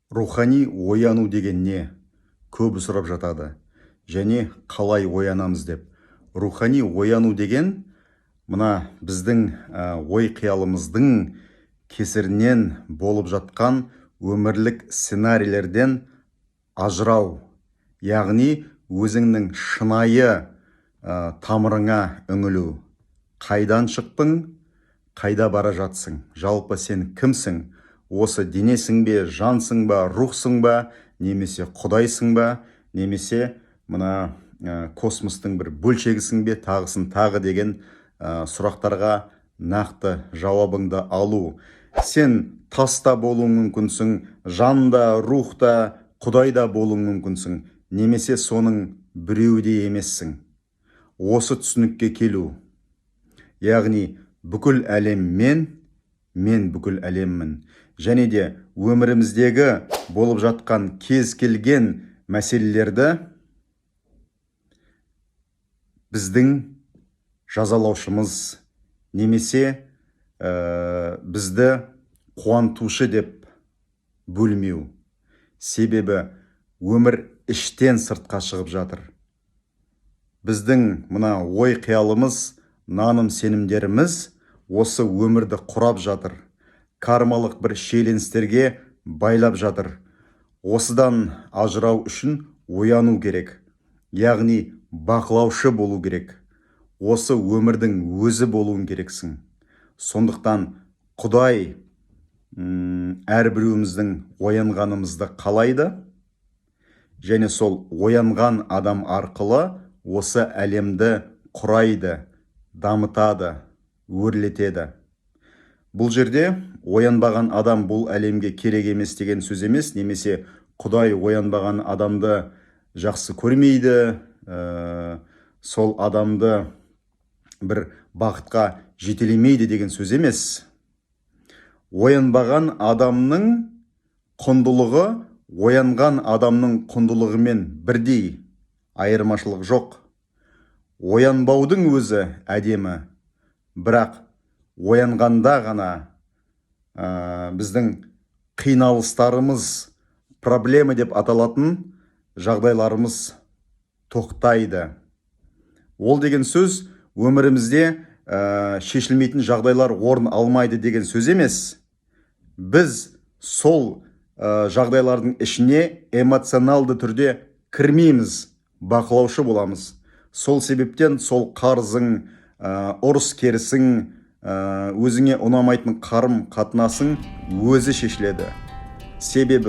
Рухани ояну деген не? Көбі сұрап жатады. Және қалай оянамыз деп. Рухани ояну деген мына біздің ой қиялымыздың кесірінен болып жатқан өмірлік сценарийлерден ажырау. Яғни өзіңнің шынайы тамырыңа үңілу. Қайдан шықтың, қайда бара жатсың? Жалпы сен кімсің? Осы денесің бе, жансың ба, рухсың ба, немесе құдайсың ба, немесе мына космостың бір бөлшегісің бе, тағысын тағы деген сұрақтарға нақты жауабыңды алу. Сен тас та болуың мүмкінсің, жан да, рух та, құдай да болуың мүмкінсің, немесе соның біреуі де емессің. Осы түсінікке келу. Яғни бүкіл әлем мен, мен бүкіл әлеммін. Және де өміріміздегі болып жатқан кез келген мәселелерді біздің жазалаушымыз немесе бізді қуантушы деп бөлмеу. Себебі өмір іштен сыртқа шығып жатыр. Біздің мына ой қиялымыз, наным сенімдеріміз осы өмірді құрап жатыр. Кармалық бір шиеленістерге байлап жатыр. Осыдан ажырау үшін ояну керек. Яғни бақылаушы болу керек. Осы өмірдің өзі болуың керексің. Сондықтан Құдай әрбіреуіміздің оянғанымызды қалайды. Және сол оянған адам арқылы осы әлемді құрайды, дамытады, өрлетеді. Бұл жерде оянбаған адам бұл әлемге керек емес деген сөз емес, немесе Құдай оянбаған адамды жақсы көрмейді, сол адамды бір бақытқа жетелемейді деген сөз емес. Оянбаған адамның құндылығы оянған адамның құндылығымен бірдей, айырмашылық жоқ. Оянбаудың өзі әдемі, бірақ оянғанда ғана біздің қиналыстарымыз, проблема деп аталатын жағдайларымыз тоқтайды. Ол деген сөз өмірімізде шешілмейтін жағдайлар орын алмайды деген сөз емес. Біз сол жағдайлардың ішіне эмоционалды түрде кірмейміз, бақылаушы боламыз. Сол себептен сол қарызың, ұрыс керісің, өзіңе ұнамайтын қарым қатынасың өзі шешіледі. Себебі